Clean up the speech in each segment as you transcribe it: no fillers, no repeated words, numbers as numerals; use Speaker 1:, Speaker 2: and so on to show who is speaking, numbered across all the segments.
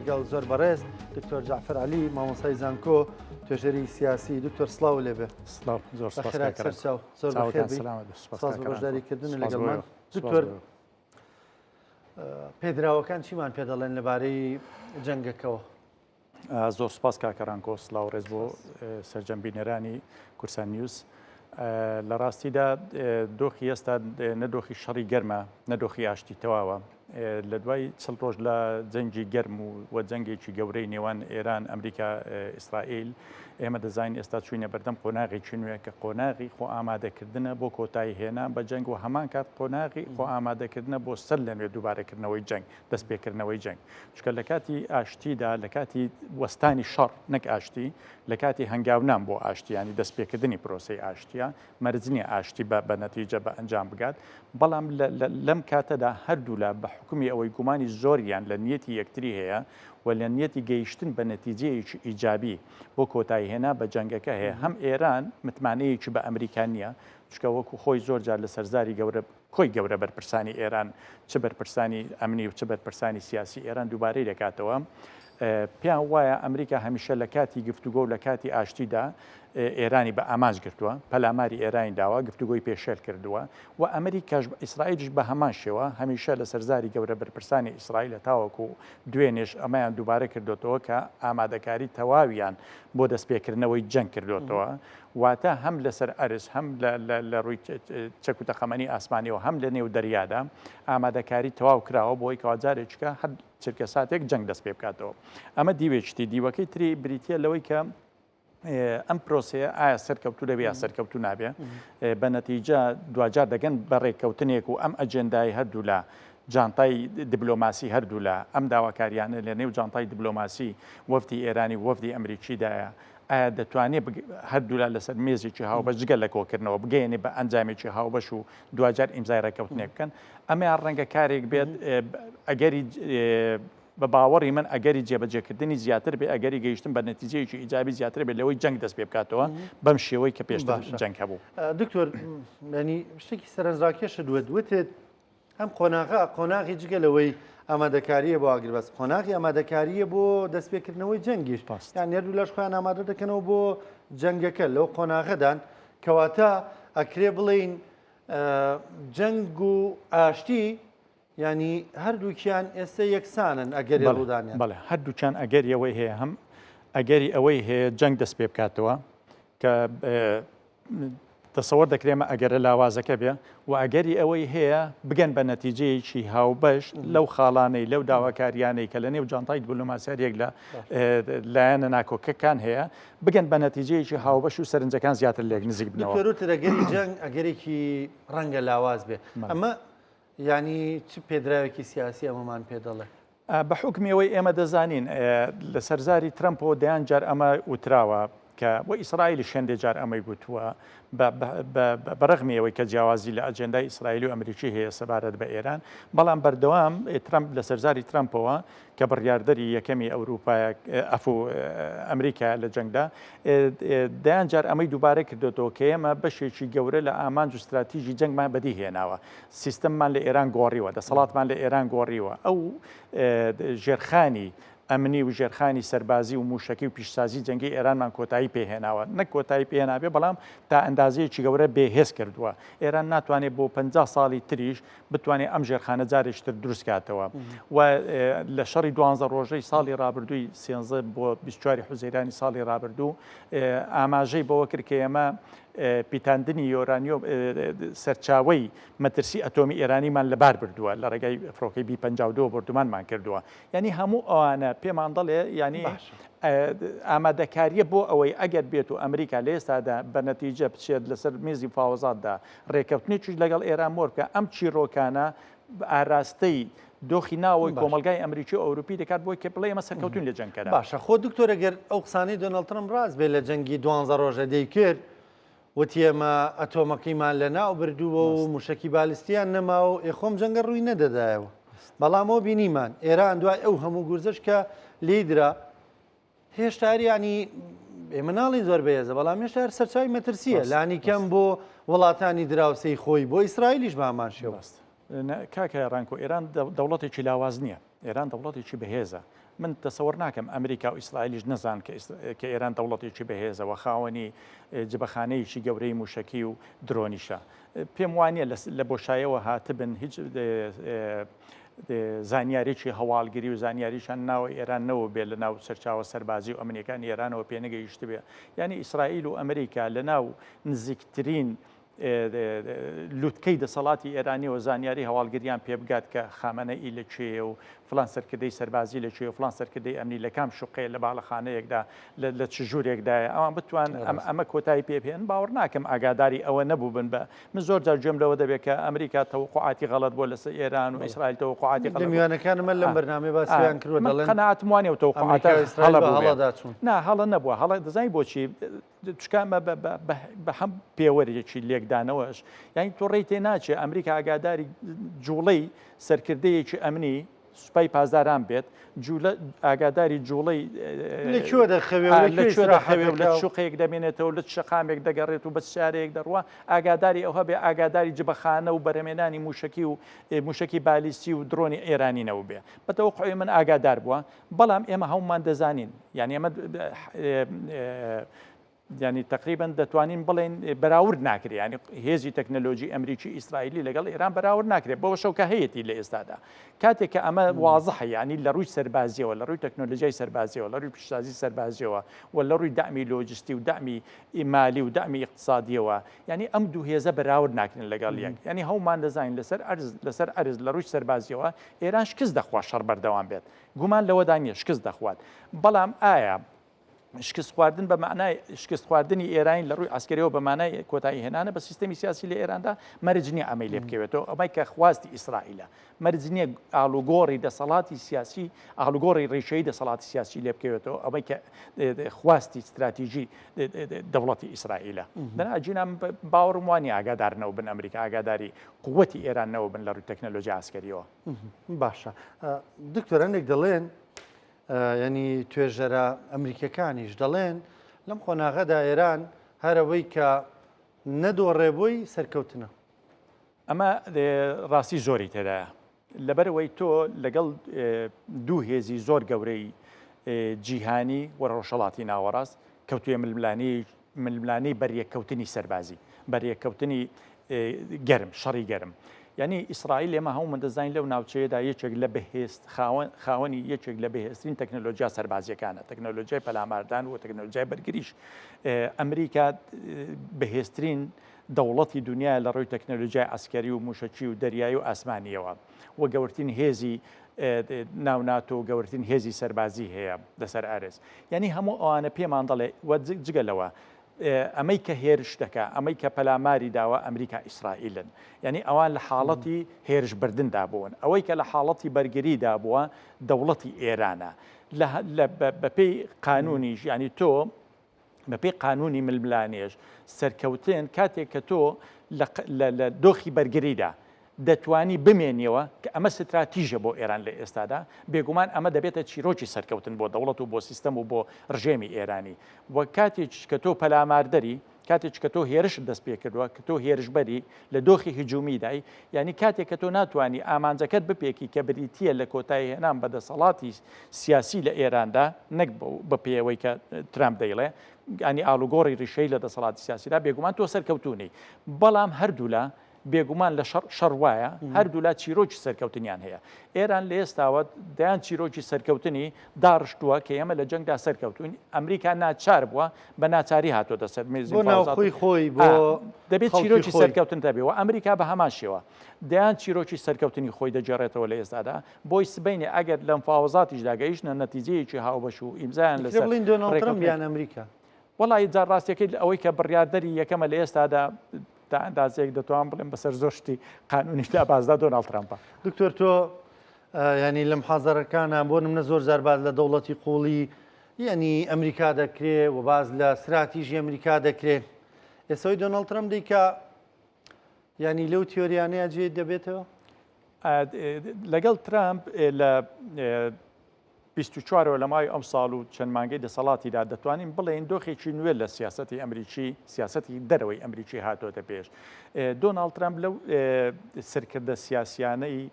Speaker 1: لەگەڵ زۆر بەڕێز دکتۆر جەعفەر عەلی مامۆستای زانکۆ توێژەری سیاسی. دکتۆر سڵاو لێبێ.
Speaker 2: سڵاو زۆر سپاس
Speaker 1: بەخێرات
Speaker 2: کاکە ڕەنکۆ.
Speaker 1: سەرچاو. زۆر
Speaker 2: چاوتان
Speaker 1: بەخێر بێی.
Speaker 2: سەلامەت بێ. سپاس
Speaker 1: سپاس بۆ
Speaker 2: کاکە ڕەنکۆ.
Speaker 1: بەشداریکردن
Speaker 2: سپاس بۆ
Speaker 1: لەگەڵمان.
Speaker 2: ئێوە. سپاس
Speaker 1: دکتۆر
Speaker 2: بۆ ئێوە.
Speaker 1: پێدراوەکان چیمان پێ دەڵێن لەبارەی جەنگەکەوە؟
Speaker 2: زۆر سپاس کاکە ڕانکۆ، سڵاو ڕێز بۆ سەرجەم بینەرانی کوردستان نیوز. لە ڕاستیدا دۆخی ئێستا نە دۆخی شەڕی گەرمە نە دۆخی ئاشتی تەواوە. لە دوای چڵ ڕۆژ لە جەنگی گەرم و و جەنگێکی گەورەی نێوان ئێران، ئەمریکا، ئیسرائیل، ئێمە دەزانین ئێستا چووینە بەردەم قۆناغێکی نوێ کە قۆناغی خۆ ئامادەکردنە بۆ کۆتایی هێنان بە جەنگ و هەمان کات قۆناغی خۆ ئامادەکردنە بۆ سەر لە نوێ دووبارەکردنەوەی جەنگ. دەستپێکردنەوەی جەنگ. چونکە لە کاتی ئاشتیدا، لە کاتی وەستانی شەڕ نەک ئاشتی، لە کاتی هەنگاونان بۆ ئاشتی یانی دەستپێکردنی پرۆسەی ئاشتیە، مەرج نییە ئاشتی بە بە نەتیجە بە ئەنجام بگات، بەڵام لە لە لەم کاتەدا هەردوولا بە حوکمی ئەوەی گومانی زۆریان لە نیەتی یەکتری هەیە و لە نیەتی گەیشتن بە نەتیجەیەکی ئیجابی بۆ کۆتاییهێنان بە جەنگەکە هەیە، هەم ئێران متمانەیەکی بە ئەمریکا نییە، چونکە وەکو خۆی زۆر جار لە سەرزاری گەورە کۆی گەورە بەرپرسانی ئێران چ بەرپرسانی ئەمنی و چ بەرپرسانی سیاسی ئێران دووبارەی دەکاتەوە پێیان وایە ئەمریکا هەمیشە لە کاتی گفتوگۆ و لە کاتی ئاشتیدا ئێرانی بە ئامانج گرتووە پەلاماری ئێرانی داوە گفتوگۆی پێشێل کردووە و ئەمریکاش ئیسرائیلش بە هەمان شێوە هەمیشە لە سەرزاری گەورە بەرپرسانی ئیسرائیل تاوەکو دوێنێش ئەمەیان دووبارە کردوتەوە کە ئامادەکاری تەواویان بۆ دەستپێکردنەوەی جەنگ کردوتەوە واتە هەم لەسەر ئەرز، هەم لە ڕووی چەک و تەقەمەنی ئاسمانیەوە، هەم لە نێو دەریادا ئامادەکاری تەواو کراوە بۆی کەوا جارێکیکە هەر چرکەساتێک جەنگ دەست پێ بکاتەوە. ئەمە دیوێکی دیوەکەی تری بریتییە لەوەی کە ئەم پرۆسەیە ئایا سەرکەوتوو دەبێ یا سەرکەوتوو نابێ بە نەتیجە دواجار دەگەن بە ڕێککەوتنێک و ئەم ئەجێندای هەردوولا جانتای دیبلۆماسی هەردوولا ئەم داواکاریانە لە نێو جانتای دیبلۆماسی وەفدی ئێرانی و وەفدی ئەمریکیدایە ئایا دەتوانێت هەردوولا لەسەر مێزێکی هاوبەش جگە لە کۆکردنەوە بگەیەنێ بە ئەنجامێکی هاوبەش و دواجار ئیمزای ڕێککەوتنێک بکەن؟ ئەمەیان ڕەنگە کارێک بێت ئەگەری بە باوەڕی من ئەگەری جێبەجێکردنی زیاتر بێ ئەگەری گەیشتن بە نەتیجەیەکی ئیجابی زیاتر بێت لەوەی جەنگ دەست پێ بکاتەوە بەم شێوەی کە پێشتر جەنگ هەبوو.
Speaker 1: دکتۆر ینی شتێکی سەرنجڕاکێشت وت وتت ئەم قۆناغە قۆناغی جگە لەوەی ئامادەکارییە بۆ ئاگربەست، قۆناغی ئامادەکارییە بۆ دەستپێکردنەوەی جەنگیش. یان هەردوولاش خۆیان ئامادە دەکەنەوە بۆ جەنگەکە لەو قۆناغەدان. کەواتە ئەکرێ بڵێین جەنگ و ئاشتی ینی هەردووکیان ئێستا یەکسانن ئەگەری ڕوودانیان.
Speaker 2: بەڵێ هەردووکیان ئەگەری ئەوەی هەیە هەم ئەگەری ئەوەی هەیە جەنگ دەست پێ بکاتەوە کە تەسەوەر دەکرێ ئەمە ئەگەرە لاوازەکە بێ و ئەگەری ئەوەی هەیە بگەن بە نەتیجەیەکی هاوبەش لەو خاڵانەی لەو داواکاریانەی کە لە نێو جانتای دیبلۆماسیاریەک لە لایەنە ناکۆکەکان هەیە بگەن بە نەتیجەیەکی هاوبەش و سەرنجەکان زیاتر لێک نزیک بنەوە.
Speaker 1: دکتۆر وتت ئەگەری جەنگ ئەگەرێکی ڕەنگە لاواز بێ ئەمە یانی چ پێدراوێکی سیاسی ئەمەمان پێ دەڵێ؟
Speaker 2: بە حوکمی ئەوەی ئێمە دەزانین لە سەر زاری ترەمپەوە دەیان جار ئەمە وتراوە کە و ئیسرائیلیش هێندێ جار ئەمەی گوتووە بە ڕەغمی ئەوەی کە جیاوازی لە ئەجێندای ئیسرائیلی و ئەمریکی هەیە سەبارەت بە ئێران بەڵام بەردەوام ترەمپ لە سەرزاری ترەمپەوە کە بڕیاردەری یەکەمی ئەوروپایە ئەفو ئەمریکا لە جەنگدا دەیان جار ئەمەی دووبارە کردوێتەوە کە ئێمە بەشێکی گەورە لە ئامانج و ستراتیژی جەنگمان بەدی هێناوە سیستەممان لە ئێران گۆڕیوە، دەسەڵاتمان لە ئێران گۆڕیوە، ئەو ژێرخانی ئەمنی و ژێرخانی سەربازی و مووشەکی و پیشسازی جەنگی ئێرانمان کۆتایی پێ هێناوە، نەک کۆتایی پێ هێنابێ بەڵام تا ئەندازەیەکی گەورە بێ هێز کردووە. ئێران ناتوانێت بۆ 50 ساڵی تریش بتوانێت ئەم ژێرخانە جارێکی تر دروست کاتەوە و لە شەڕی دوانزە ڕۆژەی ساڵی ڕابردووی سێنزە بۆ 24 حوزەیرانی ساڵی ڕابردوو ئاماژەی بەوە کرد کە ئێمە پیتاندنی یۆرانیۆم سەرچاوەی مەترسی ئەتۆمی ئێرانیمان لەبار بردووە لە ڕێگای فڕۆکەی بی 52 بۆردومانمان کردووە یعنی هەموو ئەوانە پێمان دەڵێ یعنی ئامادەکاریە بۆ ئەوەی ئەگەر بێت و ئەمریکا لە ئێستادا بە نەتیجە بچێت لەسەر مێزی فاوەزاتدا ڕێکەوتنێکیش لەگەڵ ئێران مۆر بکە ئەم چیرۆکانە ئاراستەی دۆخی ناوەوەی کۆمەڵگای ئەمریکی و ئەوروپی دەکات بۆی کە بڵێ ئێمە سەرکەوتوین لە جەنگەکەدا.
Speaker 1: باشە خۆ دکتۆر ئەگەر ئەو قسانەی دۆناڵد ترەمپ ڕاست بێت لە جەنگی دوانزە ڕۆژە دەیکرد وتی ئێمە ئەتۆمەکەیمان لەناو بردووە و موشەکی بالستیان نەماوە و ئێ خۆم جەنگە ڕووی نەدەدایەوە بەڵام ئەو بینیمان ئێران دوای ئەو هەموو گورزەش کە لێی درا هێشتا هەر یانی ئێمە ناڵین زۆر بەهێزە بەڵام هێشتا هەر سەرچاوی مەترسییە لانی کەم بۆ وڵاتانی دراوسێی خۆی بۆ ئیسرائیلیش بە هەمان شێوە.
Speaker 2: کاکە ڕانکۆ ئێران دەوڵەتێکی لاواز نییە ئێران دەوڵەتێکی بەهێزە. من تەسەوەر ناکەم ئەمریکا و ئیسرائیلیش نەزان کە ئێران دەوڵەتێکی بەهێزە و خاوەنی جبەخانەیەکی گەورەی موشەکی و درۆنیشە. پێم وانییە لە بۆشایەوە هاتبن هیچ زانیارێکی هەواڵگری و زانیاریشان ناوە ئێران نەوە بێ لە ناو سەرچاوە سەربازی و ئەمنیەکانی ئێرانەوە پێنەگەیشتبێ. یانی ئیسرائیل و ئەمریکا لە ناو نزیکترین لوتکەی دەسەڵاتی ئێرانیەوە زانیاری هەواڵگریان پێ بگات کە خامەنەئی لە کوێیە و فڵان سەرکردەی سەربازی لە کوێ و فڵان سەرکردەی ئەمنی لە کام شوقەیە لە باڵەخانەیەکدا لە چ ژوورێکدایە ئەوان بتوان ئەمە کۆتایی پێ بهێنن باوەڕ ناکەم ئاگاداری ئەوە نەبووبن بە من زۆر جار گوێم لەوە دەبێت کە ئەمریکا تەوەقوعاتی غەڵەت بووە لەسەر ئێران و ئیسرائیل تەوەقوعاتی غەڵەت
Speaker 1: لە میوانەکانمە لەم بەرنامەی باسیان کردووە دەڵێن
Speaker 2: قەناعەتم وانیە و تەوەقوعاتە هەڵە بووبێ نا هەڵە نەبووە هەڵە دەزانی بۆچی چونکە ئەمە بە هەم پێوەرێکی لێکدانەوەش یانی تۆ ڕێی تێ ناچێ ئەمریکا ئاگاداری جوڵەی سەرکردەیەکی ئەمنی سوپای پاسداران بێت جوولە ئاگاداری جوڵەی
Speaker 1: لە کوێ دەخەوێ
Speaker 2: لە کوێ دەخەوێ و لە شوقەیەک دەمێنێتەوە لە شەقامێک دەگەڕێت و بە سیارەیەک دەڕوا ئاگاداری ئەو هەبێ ئاگاداری جبەخانە و بەرهەمێنانی موشکی و موشکی بالیستی و درۆنی ئێرانی نەوبێ بەتەوەقعی من ئاگادار بووە بەڵام ئێمە هەموومان دەزانین یعنی ئەمە ینی تقریبا دەتوانین بڵێن بەراورد ناکرێت ینی هێزی تەکنەلۆژی ئەمریکی ئیسرائیلی لەگەڵ ئێران بەراورد ناکرێت بەوە شەوکە هەیەی لە ئێستادا کاتێک کە ئەمە وازحە ینی لە ڕووی سەربازیەوە لە ڕووی تەکنۆلۆژیای سەربازیەوە لە ڕووی پیشسازی سەربازیەوە و لە ڕووی دەعمی لۆجستی و دەعمی مالی و دەعمی اقتصادیەوە ینی ئەم دوو هێزە بەراورد ناکرێن لەگەڵ یەک ینی هەومان دەزانین لەسەر ئەرز لەسەر ئەرز لە ڕووی سەربازیەوە ئێران شکست دەخوا شەڕ بەردەوام بێت گومان لەوەدا نییە شکست دەخوات، بەڵام ئایا شکست خواردن بە مەعنای شکست خواردنی ئێرانی لە ڕووی عسکەریەوە بە مانای کۆتایی هێنانە بە سیستەمی سیاسی لە ئێراندا مەرج نییە ئەمەی لێ بکەوێتەوە ئەمەی کە خواستی ئیسرائیلە مەرج نییە ئاڵوگۆڕی دەسەڵاتی سیاسی ئاڵوگۆڕی ڕیشەی دەسەڵاتی سیاسی لێ بکەوێتەوە ئەمەی کە خواستی ستراتیژی دەوڵەتی ئیسرائیلە دەنا ئەگینا باوەڕم وانی ئاگادارنەوە بن ئەمریکا ئاگاداری قوتی ئێران نەوە بن لە ڕووی تەکنەلۆژی عسکەریەوە.
Speaker 1: باشە دکتۆر هەندێک دەڵێن ینی توێژەرە ئەمریکەکانیش دەڵێن لەم قۆناغەدا ئێران هەرەوەی کە نەدۆڕێ بۆی سەرکەوتنە.
Speaker 2: ئەمە ڕاستی زۆری تێدایە لەبەرئەوەی تۆ لەگەڵ دوو هێزی زۆر گەورەی جیهانی و ڕۆژهەڵاتی ناوەڕاست کەوتویە ململانێی ململانێی بەریەککەوتنی سەربازی، بەریەککەوتنی گەرم، شەڕی گەرم. یعنی ئیسرائیل ئێمە هەموومان دەزانین لەو ناوچەیەدا یەکێک لە بەهێز خاوەنی یەکێک لە بەهێزترین تەکنەلۆژیا سەربازیەکانە، تەکنەلۆژیای پەلاماردان و تەکنەلۆژیای بەرگریش. ئەمریکا بەهێزترین دەوڵەتی دنیایە لە ڕووی تەکنەلۆژیای عەسکەری و موشەکی و دەریایی و ئاسمانیەوە و گەورترین هێزی ناو ناتۆ و گەورترین هێزی سەربازی هەیە لەسەر ئەرز. یانی هەموو ئەوانە پێمان دەڵێ و جگە لەوە ئەمەی کە هێرش دەکا، ئەمەی کە پەلاماری داوە ئەمریکا ئیسرائیلن. یانی ئەوان لە حاڵەتی هێرشبردندا بوون. ئەوەی کە لە حاڵەتی بەرگریدا بووە دەوڵەتی ئێرانە. بەپێی قانونیش یانی تۆ بەپێی قانونی ململانێش سەرکەوتن کاتێک کە تۆ لە دۆخی بەرگریدا دەتوانی بمێنیەوە کە ئەمە ستراتیژە بۆ ئێران لە ئێستادا، بێگومان ئەمە دەبێتە چیرۆکی سەرکەوتن بۆ دەوڵەت و بۆ سیستەم و بۆ ڕژێمی ئێرانی و کاتێکیش کە تۆ پەلاماردەری، کاتێک کە تۆ هێرشت دەست پێکردووە، کە تۆ هێرشبەری، لە دۆخی هجومیدای، یانی کاتێک کە تۆ ناتوانی ئامانجەکەت بپێکی کە بریتییە لە کۆتاییهێنان بە دەسەڵاتی سیاسی لە ئێراندا، نەک بە پێی ئەوەی کە ترامپ دەیڵێ، یانی ئاڵوگۆڕی ڕیشەیی لە دەسەڵاتی سیاسیدا، بێگومان تۆ سەرکەوتوو نی. بەڵام هەردوولا بێگومان لە شەڕ شەڕ وایە، هەردوولا چیرۆکی سەرکەوتنیان هەیە. ئێران لە ئێستاوە دەیان چیرۆکی سەرکەوتنی داڕشتووە کە ئێمە لە جەنگدا سەرکەوتووین، ئەمریکا ناچار بووە، بە ناچاری هاتۆتە سەر مێزی
Speaker 1: بۆ ناوخۆی خۆی، بۆ
Speaker 2: دەبێت چیرۆکی سەرکەوتن هەبێ و ئەمریکا بە هەمان شێوە دەیان چیرۆکی سەرکەوتنی خۆی دەگێڕێتەوە لە ئێستادا، بۆی سبەینێ ئەگەر لە مفاوەزاتیشدا گەیشتنە نەتیجەیەکی هاوبەش و ئیمزایان لەسەر
Speaker 1: بڵێین دۆناڵد ترەمپ یان ئەمریکا؟
Speaker 2: وەڵایی جا ڕاستیەکەی ئەوەی کە بڕیاردەری یەکەمە لە ئێستادا تا ئەندازەیەک دەتوانم بڵێم بەسەر زۆر شتی قانونیشدا بازدا دۆناڵد ترەمپە.
Speaker 1: دکتۆر تۆ ینی لەم حازەرەکانە بۆ نمونە زۆر جار باس لە دەوڵەتی قوڵی یعنی ئەمریکا دەکرێ و باز لە ستراتیژی ئەمریکا دەکرێ ئێسەوەی دۆناڵد ترەمپ دیکە ینی لەو تیۆریانەیە جێ دەبێتەوە؟
Speaker 2: لەگەڵ ترامپ لە 24 ەوە لە ماوەی ئەمساڵ و چەند مانگەی دەسەڵاتیدا دەتوانین بڵێین دۆخێکی نوێ لە سیاسەتی ئەمریکی، سیاسەتی دەرەوەی ئەمریکی هاتۆتە پێش. دۆناڵد ترەمپ لەو سەرکردە سیاسیانەی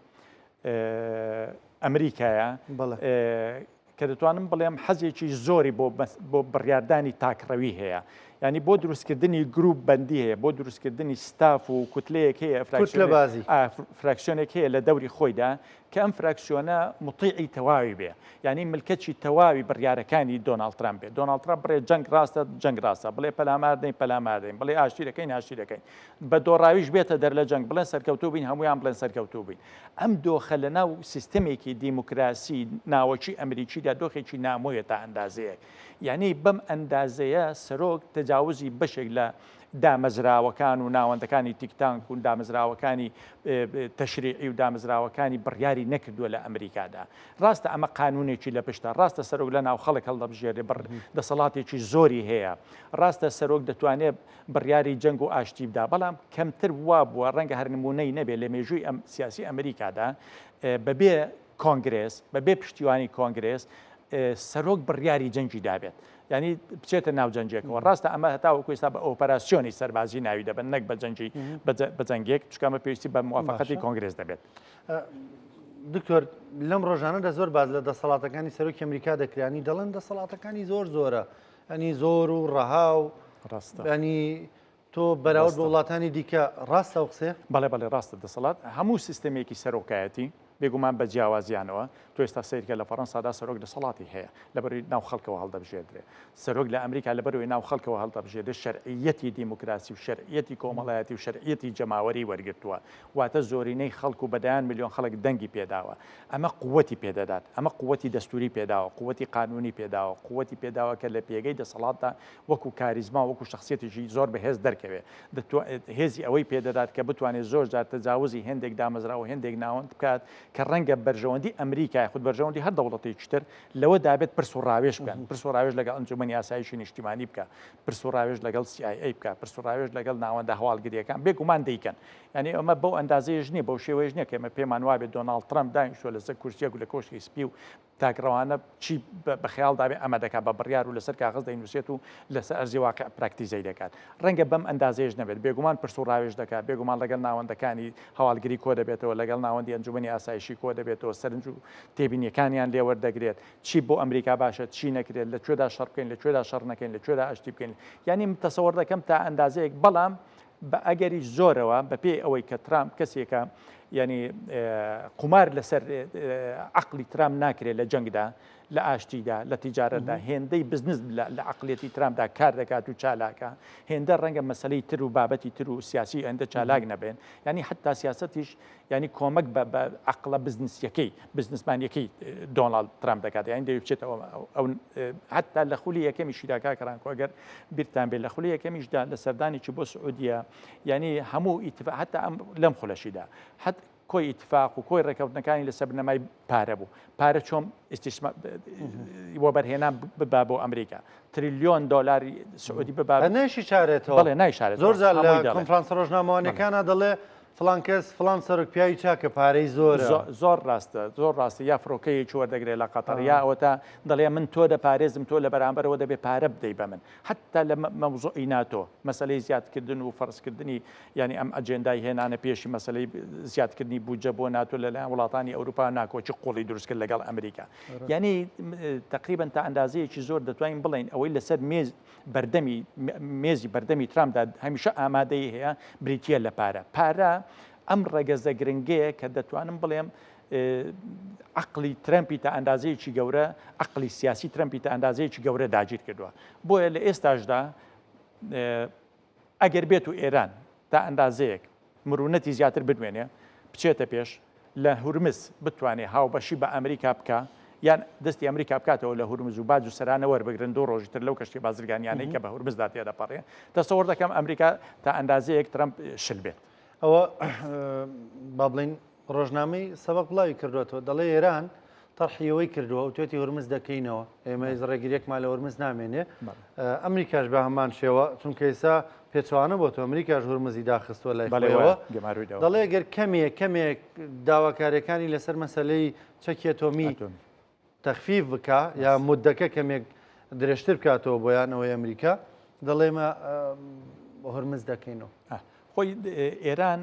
Speaker 2: ئەمریکایە کە دەتوانم بڵێم حەزێکی زۆری بۆ بۆ بڕیاردانی تاکڕەوی هەیە ینی بۆ دروستکردنی گروپ بەندی هەیە بۆ دروستکردنی ستاف و کوتلەیەک هەیە فراکسیۆنێک هەیە لە دەوری خۆیدا کە ئەم فراکسیۆنە مطیعی تەواوی بێ یعنی ملکەچی تەواوی بڕیارەکانی دۆناڵد ترامپ بێ دۆناڵد ترامپ بڵێ جەنگ ڕاستە جەنگ ڕاستە بڵێ پەلامار دەین پەلامار دەین بڵێ ئاشتی دەکەین ئاشتی دەکەین بە دۆڕاویش بێتە دەر لە جەنگ بڵێن سەرکەوتوو بین هەمویان بڵێن سەرکەوتوو بین ئەم دۆخە لە ناو سیستەمێکی دیموکراسی ناوەکی ئەمریکیدا دۆخێکی نامۆیە تا ئەندازەیەک. یانی بەم ئەندازەیە سەرۆک تەجاوزی بەشێک لە دامەزراوەکان و ناوەندەکانی think tank و دامەزراوەکانی تەشریعی و دامەزراوەکانی بڕیاری نەکردووە لە ئەمریکادا. ڕاستە ئەمە قانونێکی لە پشتە، ڕاستە سەرۆک لە ناو خەڵک هەڵدەبژێرێ، دەسەڵاتێکی زۆری هەیە، ڕاستە سەرۆک دەتوانێت بڕیاری جەنگ و ئاشتی بدا، بەڵام کەمتر وابووە، ڕەنگە هەر نموونەی نەبێت لە مێژووی ئەم سیاسی ئەمریکادا بەبێ کۆنگرێس، بەبێ پشتیوانی کۆنگرێس سەرۆک بڕیاری جەنگی دابێت. یعنی بچێتە ناو جەنگێکەوە ڕاستە ئەمە هەتاوەکو ئێستا بە ئۆپەراسیۆنی سەربازی ناوی دەبن نەک بە جەنگی بە جەنگێک چونکە ئەمە پێویستی بە موافقەتی کۆنگرێس دەبێت.
Speaker 1: دکتۆر لەم ڕۆژانەدا زۆر باس لە دەسەڵاتەکانی سەرۆکی ئەمریکا دەکرانی دەڵێن دەسەڵاتەکانی زۆر زۆرە ئەنی زۆر و ڕەها و
Speaker 2: ڕاستە
Speaker 1: ینی تۆ بەراورد بە وڵاتانی دیکە ڕاستە ئەو قسەیە؟
Speaker 2: بەڵێ بەڵێ ڕاستە دەسەڵات هەموو سیستەمێکی سەرۆکایەتی بێگومان بە جیاوازیانەوە تۆ ئێستا سەیرکە لە فەڕەنسادا سەرۆک دەسەڵاتی هەیە لەبەروی ناو خەڵکەوە هەڵدەبژێردرێ سەرۆک لە ئەمریکا لەبەروی ناو خەڵکەوە هەڵدەبژێردرێ شەرعیەتی دیموکراسی و شەرعیەتی کۆمەڵایەتی و شەرعیەتی جەماوەری وەرگرتووە واتە زۆرینەی خەڵک و بەدەیان ملیۆن خەڵک دەنگی پێداوە ئەمە قوتی پێدەدات ئەمە قوتی دەستوری پێداوە قوتی قانونی پێداوە قوتی پێداوە کە لە پێگەی دەسەڵاتدا وەکو کاریزما وەکو شەخسیەتێکی زۆر بەهێز دەرکەوێت هێزی ئەوەی پێدەدات کە بتوانێت زۆر جار تەجاوزی هێندێک دامەزراوە و هێندێک ناوەند بکات کە ڕەنگە بەرژەوەندی ئەمریکا یاخود بەرژەوەندی هەر دەوڵەتێکی تر لەوە دابێت پرس و ڕاوێژ بکەن پرس و ڕاوێژ لەگەڵ ئەنجومەنی ئاسایشی نیشتیمانی بکە پرس و ڕاوێژ لەگەڵ CIA بکە پرس و ڕاوێژ لەگەڵ ناوەندە هەواڵگریەکان بێگومان دەیکەن یعنی ئەمە بەو ئەندازەیەش نییە بەو شێوەیەش نییە کە ئێمە پێمان وابێت دۆناڵد ترەمپ دانیشتووە لەسەر کورسیەک و لە کۆشکی سپی و تاکڕەوانە چی بە خەیاڵدا بێ ئەمە دەکات بە بڕیار و لەسەر کاغەز دەینووسێت و لەسەر ئەرزی واقع پراکتیزەی دەکات. ڕەنگە بەم ئەندازەیەش نەبێت. بێگومان پرس و ڕاوێژ دەکات، بێگومان لەگەڵ ناوەندەکانی هەواڵگری کۆ دەبێتەوە، لەگەڵ ناوەندی ئەنجومەنی ئاسایشی کۆ دەبێتەوە، سەرنج و تێبینییەکانیان لێ وەردەگرێت، چی بۆ ئەمریکا باشە، چی نەکرێت، لە کوێدا شەڕ بکەین، لە کوێدا شەڕ نەکەین، لە کوێدا ئاشتی بکەین. یانی من تەسەوەر دەکەم تا ئەندازەیەک، بەڵام بە ئەگەری زۆرەوە بەپێی ئەوەی کە ترامپ کەسێکە یعنی قومار لەسەر عقلی ترامپ ناکرێت لە جەنگدا لە ئاشتیدا لە تیجارەتدا هێندەی بزنس لە عقلێتی ترامپدا کار دەکات و چالاکە هێندە ڕەنگە مەسلەی تر و بابەتی تر و سیاسی ئەندە چالاک نەبێن ینی حتا سیاستیش ینی کۆمەک بە عقلە بزنسیەکەی بزنسمانیەکەی دۆناڵد ترامپ دەکات یانی دەوێت بچێتەوە ئەو حتا لە خولی یەکەمیشیدا کاک ڕانکۆ ئەگەر بیرتان بێت لە خولی یەکەمیشدا لە سەردانێکی بۆ سعودیە یعنی هەموو ئیتفاق حتا ئەم لەم خولەشیدا حت کۆی ئیتفاق و کۆی ڕێکەوتنەکانی لەسەر بنەمای پارە بوو پارە چۆن وەبەرهێنان ببا بۆ ئەمریکا تریلیۆن دۆلاری سعودی ببا
Speaker 1: نەیشی چارێتەوە
Speaker 2: بەڵێ نایشارێت
Speaker 1: زۆر جار لە کۆنفرانسە ڕۆژنامەوانیەکانە دەڵێ فڵان کەس فڵان سەرۆک پیاوی چاکە پارەی زۆرە.
Speaker 2: زۆر ڕاستە زۆر ڕاستە یا فڕۆکەیەکی وەردەگرێت لە قەتەر یا ئەوەتا دەڵێ من تۆ دەپارێزم تۆ لە بەرامبەرەوە دەبێ پارە بدەی بە من حتا لە مەوزوعی ناتۆ مەسەلەی زیادکردن و فەرزکردنی یعنی ئەم ئەجێندای هێنانە پێشی مەسەلەی زیادکردنی بودجە بۆ ناتۆ لەلایەن وڵاتانی ئەوروپا ناکۆکی قوڵی دروست کرد لەگەڵ ئەمریکا یعنی تقریبا تا ئەندازەیەکی زۆر دەتوانین بڵێین ئەوەی لەسەر مێز بەردەمی مێزی بەردەمی ترامپدا هەمیشە ئامادەی هەیە بریتە لە پارە. پارە ئەم ڕەگەزە گرنگەیە کە دەتوانم بڵێم عقلی ترەمپی تا ئەندازەیەکی گەورە عقلی سیاسی ترەمپی تا ئەندازەیەکی گەورە داگیر کردووە بۆیە لە ئێستاشدا ئەگەر بێت و ئێران تا ئەندازەیەک مرونەتی زیاتر بنوێنێ، بچێتە پێش، لە هورمز بتوانێ هاوبەشی بە ئەمریکا بکا، یان دەستی ئەمریکا بکاتەوە لە هورمز و باج و سەرانە وەربگرن دوو ڕۆژی تر لەو کەشتیە بازرگانیانەی کە بە هورمزدا تێدەپەڕێ، تەسەوەر دەکەم ئەمریکا تا ئەندازەیەک ترەمپ شل بێت.
Speaker 1: ئەوە با بڵێین ڕۆژنامەی سەبەق بڵاوی کردووەتەوە دەڵێ ئێران تەرحی ئەوەی کردووە وتوێتی هورمز دەکەینەوە ئێمە هیچ ڕێگریەکمان لە هورمز نامێنێ ئەمریکاش بە هەمان شێوە چونکە ئێستا پێچوانە بۆ تۆ ئەمریکاش هورمزی داخستووە لای خۆیەوە دەڵێ گەر کەمێک کەمێک داواکاریەکانی لەسەر مەسەلەی چەکی ئەتۆمی تەخفیف بکا یا مدەکە کەمێک درێژتر بکاتەوە بۆیان ئەوەی ئەمریکا دەڵێ ئێمە هورمز دەکەینەوە.
Speaker 2: خۆی ئێران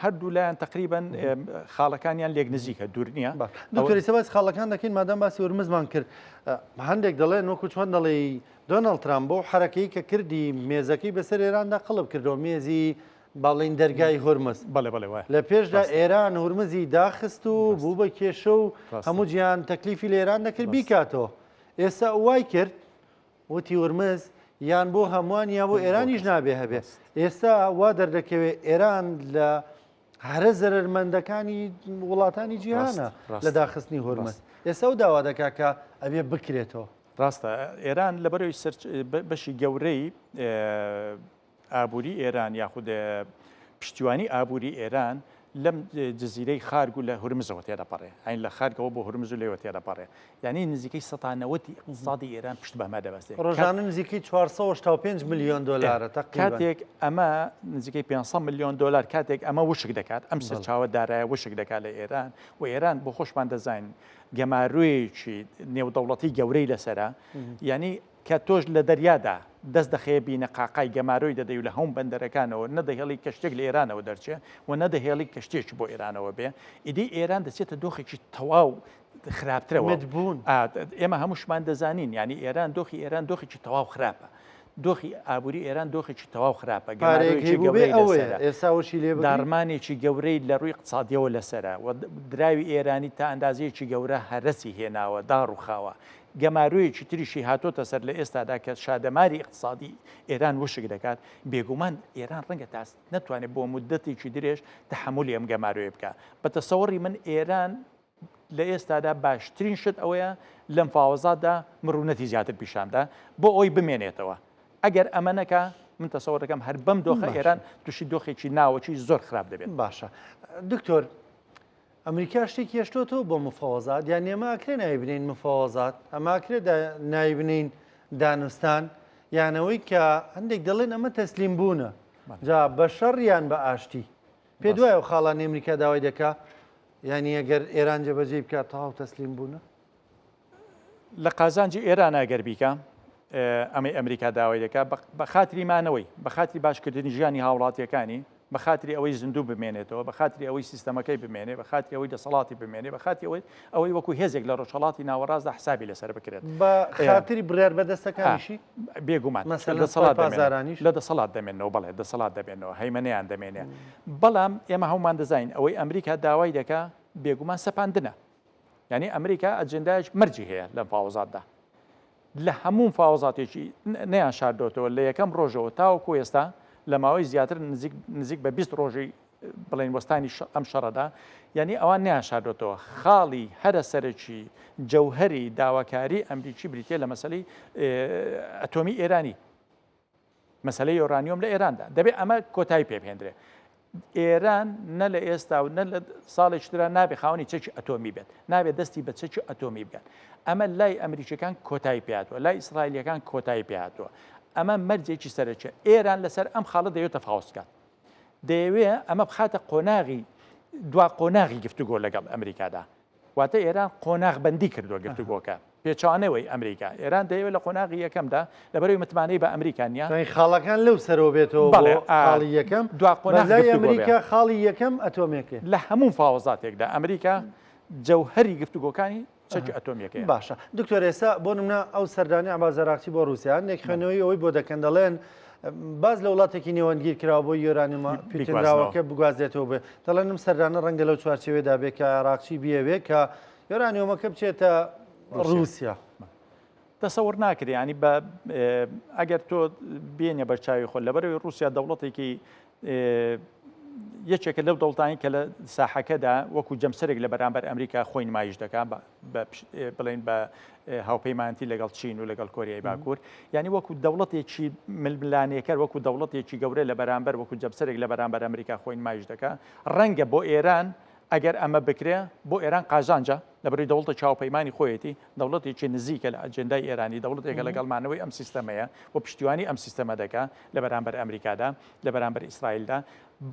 Speaker 2: هەردوو لایەن تقریبن خاڵەکانیان لێک نزیکە دوور نییە.
Speaker 1: دکتۆر ئیستا باسی خاڵەکان دەکەین مادام باسی هورمزمان کرد هەندێک دەڵێن وەکو چۆن دەڵێی دۆناڵد ترامپ بەو حەرەکەی کە کردی مێزەکەی بەسەر ئێراندا قڵپ کردەوە مێزی باڵین دەرگای هورمز
Speaker 2: بەڵێ بەڵێ وایە
Speaker 1: لە پێشدا ئێران هورمزی داخست و بوو بە کێشە و هەموو جیهان تەکلیفی لە ئێران دەکرد بیکاتەوە ئێستا وای کرد وتی هورمز یان بۆ هەمووان یا بۆ ئێرانیش نابێ هەبێ ئێستا وا دەردەکەوێت ئێران لە هەرە زەرەرمەندەکانی وڵاتانی جیهانە لە داخستنی هورمز ئێستا و داوا دەکا کە ئەبێ بکرێتەوە.
Speaker 2: ڕاستە ئێران لەبەرەوەی بەشی گەورەی ئابووری ئێران یاخود پشتیوانی ئابووری ئێران لەم جززیرەی خارگ و لە هورمزەوە تێدەپەڕێ ئەین لە خارگەوە بۆ هورمز و لێوە تێدەپەڕێ یعنی نزیکەی 1970 اقتصادی ئێران پشت بەمە دەبەستێت
Speaker 1: ڕۆژانە نزیکەی 485 میلیۆن دلارە
Speaker 2: کاتێک ئەمە نزیکەی 500 میلیۆن دلار کاتێک ئەمە وشک دەکات ئەم سەرچاوە دارایە وشک دەکات لە ئێران و ئێران بۆ خۆشمان دەزانین گەمارۆیەکی نێودەوڵەتی گەورەی لەسەرە یعنی کە تۆش لە دەریادا دەست دەخەیە بینەقاقای گەمارۆی دەدەی و لە هەوم بەندەرەکانەوە نەدەهێڵی کەشتێک لە ئێرانەوە دەرچێ و نەدەهێڵی کەشتێکی بۆ ئێرانەوە بێ ئیدی ئێران دەچێتە دۆخێکی تەواو خراپترەوە
Speaker 1: بوون
Speaker 2: ئێمە هەمووشمان دەزانین ینی ئێران دۆخی ئێران دۆخێکی تەواو خراپە دۆخی ئابووری ئێران دۆخێکی تەواو خراپە گەمارۆیەکی گەورەی لەسەرە
Speaker 1: ئێستا وەشی لێ
Speaker 2: داڕمانێکی گەورەی لە ڕووی اقتصادیەوە لەسەرە و دراوی ئێرانی تا ئەندازەیەکی گەورە هەرەسی هێناوە داڕوخاوە گەمارۆیەکی تریشی هاتۆتە سەر لە ئێستادا کە شادەماری اقتصادی ئێران وشک دەکات بێگومان ئێران ڕەنگە تا نەتوانێت بۆ مدەتێکی درێژ تەحەمولی ئەم گەمارۆیە بکە بە تەسەوڕی من ئێران لە ئێستادا باشترین شت ئەوەیە لەم فاوەزاتدا مڕونەتی زیاتر پیشاندا بۆ ئەوی بمێنێتەوە ئەگەر ئەمە نەکا من تەسەوەر دەکەم هەر بەم دۆخە ئێران تووشی دۆخێکی ناوەکی زۆر خراپ دەبێت.
Speaker 1: باشە دکتۆر ئەمریکا شتێکی هێشتۆتەوە بۆ مفاوەزات یان ئێمە ئەکرێ ناوی بنین مفاوەزات ئەمە ئەکرێ ناوی بنین دانوستان یانەوەی کە هەندێک دەڵێن ئەمە تەسلیم بوونە جا بە شەڕ یان بە ئاشتی پێ دوای ئەو خاڵانی ئەمریکا داوای دەکا یعنی ئەگەر ئێران جێبەجێی بکات تەواو تەسلیم بوونە؟
Speaker 2: لە قازانجی ئێرانە ئەگەر بیکا ئەمەی ئەمریکا داوای دەکات بە خاتری مانەوەی بە خاتری باشکردنی ژیانی هاوڵاتیەکانی بە خاتری ئەوەی زیندوو بمێنێتەوە بە خاتری ئەوەی سیستەمەکەی بمێنێ بە خاتری ئەوەی دەسەڵاتی بمێنێ بە خاتری ئەوەی ئەوەی وەکو هێزێک لە ڕۆژهەڵاتی ناوەڕاستدا حسابی لەسەر بکرێت
Speaker 1: بە خاتری بڕیار بەدەستەکانیشی
Speaker 2: بێگومان دەسەڵات دەمێنەوە لە دەسەڵات دەمێنەوە بەڵێ دەسەڵات دەمێنەوە هەیمەنەیان دەمێنێ بەڵام ئێمە هەمومان دەزانین ئەوەی ئەمریکا داوای دەکا بێگومان سەپاندنە یعنی ئەمریکا ئەجندایش مەرجی هەیە لە مفاوەزاتدا لە هەموو مفاوەزاتێکی نەیان شاردۆتەوە لە یەکەم ڕۆژەوە تاوەکو ئێستا لە ماوەی زیاتر نزیک نزیک بە 20 ڕۆژی بڵێن وەستانی ئەم شەڕەدا یعنی ئەوان نیان شاردۆتەوە خاڵی هەرە سەرەکی جەوهری داواکاری ئەمریکی بریتە لە مەسلەی ئەتۆمی ئێرانی مەسەلەی یۆرانیۆم لە ئێراندا دەبێت ئەمە کۆتایی پێ بهێندرێ. ئێران نە لە ئێستا و نە لە ساڵێکی ترا نابێ خاوەنی چەکی ئەتۆمی بێت، نابێت دەستی بە چەکی ئەتۆمی بگات. ئەمە لای ئەمریکیەکان کۆتایی پێهاتووە، لای ئیسرائیلیەکان کۆتایی پێهاتووە. ئەمە مەرجێکی سەرەکیە. ئێران لەسەر ئەم خاڵە دەیەوێت تەفاوەز بکات. دەیەوێ ئەمە بخاتە قۆناغی دوا قۆناغی گفتوگۆ لەگەڵ ئەمریکادا. واتە ئێران قۆناغبەندی کردووە گفتوگۆکە، پێچەوانەوەی ئەمریکا. ئێران دەیەوێت لە قۆناغی یەکەمدا لەبەرەوەی متمانەی بە ئەمریکا نییە.
Speaker 1: یانی خاڵەکان لەو سەرەوە بێتەوە بۆ خاڵی یەکەم،
Speaker 2: دوا قۆناغ
Speaker 1: بەس لای ئەمریکا خاڵی یەکەم ئەتۆمێکەیە.
Speaker 2: لە هەموو مفاوەزاتێکدا ئەمریکا جەوهەری گفتوگۆکانی چەکی ئەتۆمیەکەیە.
Speaker 1: باشە دکتۆر ئێستا بۆ نمونە ئەو سەردانی عەباس عراقچی بۆ رووسیا هەندێک خوێندنەوەی ئەوەی بۆ دەکەن دەڵێن باز لە وڵاتێکی نێوەندگیر کراوە بۆ یۆرانیومە پیتێنراوەکە بگوازێتەوە بێ دەڵێن ئەم سەردانە ڕەنگە لەو چوارچێوەیەدا بێ کە عراقچی بیەوێ کە یۆرانیۆمەکە بچێتە رووسیا.
Speaker 2: تەسەور ناکرێ ینی بە ئەگەر تۆ بێنە بەرچاوی خۆ لەبەرەوەی رووسیا دەوڵەتێکی یەکێکە لەو دەوڵتانی کە لە ساحەکەدا وەکو جەمسەرێک لە بەرامبەر ئەمریکا خۆی نمایش دەکات بڵێن بە هاوپەیمانتی لەگەڵ چین و لەگەڵ کۆریای باکوور یعنی وەکو دەوڵەتێکی ململانێکەر وەکو دەوڵەتێکی گەورە لە بەرامبەر وەکو جەمسەرێک لە بەرامبەر ئەمریکا خۆی نمایش دەکات ڕەنگە بۆ ئێران ئەگەر ئەمە بکرێ بۆ ئێران قازانجە لەبەرئەوەی دەوڵەتێکی هاوپەیمانی خۆیەتی، دەوڵەتێکی نزیکە لە ئەجێندای ئێرانی، دەوڵەتێکە لەگەڵ مانەوەی ئەم سیستەمەیە و پشتیوانی ئەم سیستەمە دەکا لە بەرامبەر ئەمریکادا، لە بەرامبەر ئیسرائیلدا.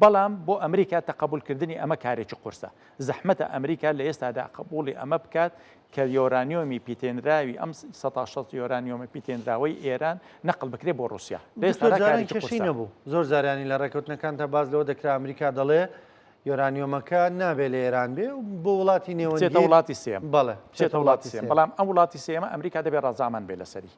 Speaker 2: بەڵام بۆ ئەمریکا تەقەبولکردنی ئەمە کارێکی قورسە. زەحمەتە ئەمریکا لە ئێستادا قبوڵی ئەمە بکات کە یۆرانیۆمی پیتێنراوی ئەم 60% یۆرانیۆمە پیتێنراوەی ئێران نەقڵ بکرێ بۆ ڕووسیا. لە
Speaker 1: دکتۆر
Speaker 2: ئێستادا
Speaker 1: جاران
Speaker 2: کارێکی
Speaker 1: کێشەی
Speaker 2: قورسە.
Speaker 1: نەبوو. زۆر جارانی لە ڕێکەوتنەکاندا باس لەوە دەکرا ئەمریکا دەڵێ. یۆرانیۆمەکە نابێ لە ئێران بێ و بۆ وڵاتی نێوەندگیر
Speaker 2: بچێتە وڵاتی سێیەم.
Speaker 1: بەڵێ
Speaker 2: بچێتە وڵاتی سێیەم. بەڵام ئەم وڵاتی سێیەمە ئەمریکا دەبێ ڕەزامەند بێ لەسەری.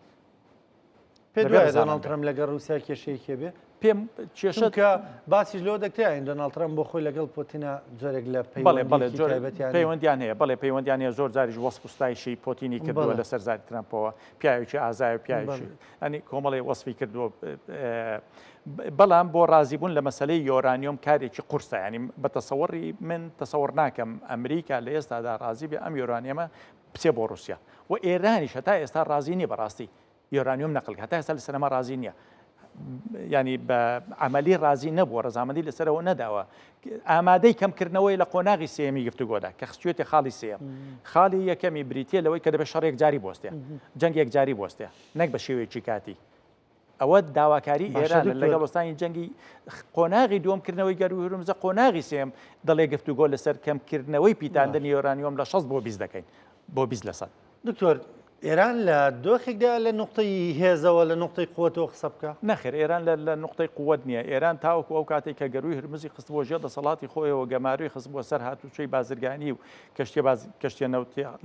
Speaker 1: پێت وایە دۆناڵد ترەمپ لەگەڵ ڕووسیا کێشەیەکی هەبێ؟
Speaker 2: پێم کێشە
Speaker 1: چونکە باسیش لەوە دەکرێ ئاین دۆناڵد ترەمپ بۆ خۆی لەگەڵ پۆتینا جۆرێک لە
Speaker 2: بەڵێ بەڵێ
Speaker 1: پەیوەندییەکی
Speaker 2: جۆر
Speaker 1: تایبەتیان هەیە.
Speaker 2: پەیوەندیان هەیە بەڵێ پەیوەندیان هەیە زۆر جاریش وەسف و ستایشی پۆتینی کردووە
Speaker 1: بەڵێ.
Speaker 2: لەسەر زاری ترەمپەوە پیاوێکی ئازایە و پیاوێکی
Speaker 1: بەڵێ.
Speaker 2: یانی کۆمەڵێ وەسفی کردووە بەڵام بۆ ڕازیبوون لە مەسەلەی یۆرانیۆم کارێکی قورسە یانی بە تەسەوەڕی من تەسەوەڕ ناکەم ئەمریکا لە ئێستادا ڕازی بێ ئەم یۆرانیەمە بچێ بۆ ڕووسیا و ئێرانیش هەتا ئێستا ڕازی نییە بەڕاستی یۆرانیۆم نەقل هەتا ئێستا لەسەر ئەمە ڕازی نییە ینی بە عملی ڕازی نەبووە ڕزامەندی لەسەرەوە نەداوە ئامادەی کەمکردنەوەی لە قۆناغی سێمی گفتوگۆدا کە خستوێتی خاڵی سێم خاڵی یەکەمی بریتە لەوەی کە دەبێت شەڕێک جاری بۆستێ جەنگێک جاری بۆستێ نەک بە شێوەیەکی کاتی ئەوە داواکاری ئێران لەگەڵ وەستانی جەنگی قۆناغی دووەم کردنەوەی گەرووی هورمزە قۆناغی سێم دەڵێ گفتوگۆ لەسەر کەمکردنەوەی پیتاندنی یۆرانیۆم لە 60 بۆ 20 دەکەین بۆ 20 لە سەد.
Speaker 1: دکتۆر ئێران لە دۆخێکدا لە نوقتەی هێزەوە لە نوقتەی قوتەوە قسە بکە؟
Speaker 2: نەخێر ئێران لە نوقتەی قوت نییە ئێران تاوەکو ئەو کاتێک کە گەرووی هرمزی خستبووە ژێر دەسەڵاتی خۆیەوە گەمارۆی خستبووە سەر هاتوچۆی بازرگانی و کەشتیە باز کەشتیە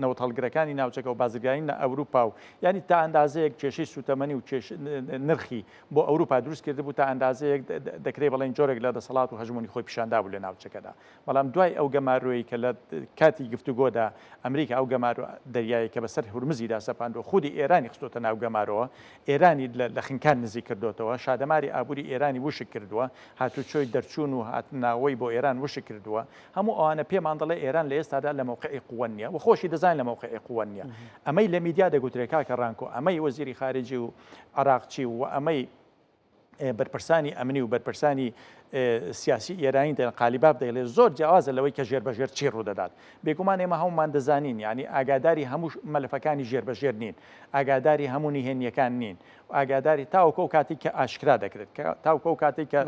Speaker 2: نەوت هەڵگرەکانی ناوچەکە و بازرگانی لە ئەوروپا و یانی تا ئەندازەیەک کێشەی سوتەمەنی و کێش نرخی بۆ ئەوروپا دروست کردبوو تا ئەندازەیەک دەکرێت بڵێن جۆرێک لە دەسەڵات و هەژمونی خۆی پیشاندا بوو لە ناوچەکەدا بەڵام دوای ئەو گەمارۆی کە لە کاتی گفتوگۆدا ئەمریکا ئەو گەمارۆ دەریایی کە بەسەر هورمزیدا سەپاندووە خودی ئێرانی خستۆتە ناو گەمارۆوە ئێرانی لە خنکان نزیک کردۆتەوە شادەماری ئابووری ئێرانی وشک کردووە هاتوچۆی دەرچوون و هاتناوەی بۆ ئێران وشک کردووە هەموو ئەوانە پێمان دەڵێ ئێران لە ئێستادا لە مەوقعی قووە نییە و خۆشی دەزانین لە مەوقعی قووە نییە. ئەمەی لە میدیا دەگوترێ کاکە ڕانکۆ، ئەمەی وەزیری خارجی و عەراقچی و ئەمەی بەرپرسانی ئەمنی و بەرپرسانی سیاسی ئێرانی دەڵێن قالیباف دەیڵێ زۆر جیاوازە لەوەی کە ژێر بە ژێر چی ڕوودەدات. بێگومان ئێمە هەموومان دەزانین یانی ئاگاداری هەموو مەلەفەکانی ژێر بە ژێر نین، ئاگاداری هەموو نهێنییەکان نین. ئاگاداری تاوەکو ئەو کاتەی کە ئاشکرا دەکرێت کە تاوەکو ئەو کاتەی کە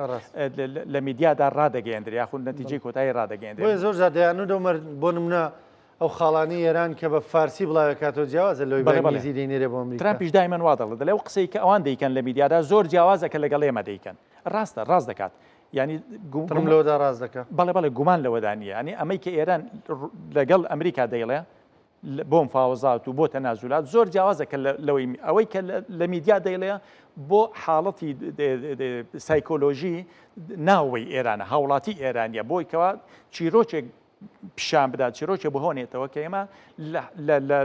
Speaker 2: لە میدیادا ڕادەگەیەندرێت یاخود نەتیجەی کۆتایی ڕادەگەیەندرێت.
Speaker 1: بۆیە زۆر جار دەیانوت ئەو مەر بۆ نمونە ئەو خاڵانەی ئێران کە بە فارسی بڵاوێکاتەوە جیاوازە لەوەی بە ئینگلیزی دەینێرێ بۆ ئەمریکا.
Speaker 2: ترامپیش دایمەن وا دەڵێت دەڵێ ئەو قسەی کە ئەوان دەیکەن لە میدیادا زۆر جیاوازە کە لەگەڵ ئێمە دەیکەن. ڕاستە ڕاست دەکات.
Speaker 1: یانی ترمپ لەوەدا ڕاست دەکات.
Speaker 2: بەڵێ بەڵێ گومان لەوەدا نییە. یانی ئەمەی کە ئێران لەگەڵ ئەمریکا دەیڵێ بۆ مفاوەزات و بۆ تەنازولات زۆر جیاوازە کە لەوەی ئەوەی کە لە میدیا دەیڵێ بۆ حاڵەتی سایکۆلۆژی ناوەی ئێرانە هاوڵاتی ئێرانیە بۆی کەوا چیرۆکێک پیشان بدات چیرۆکێ بهۆنێتەوە کە ئێمە لە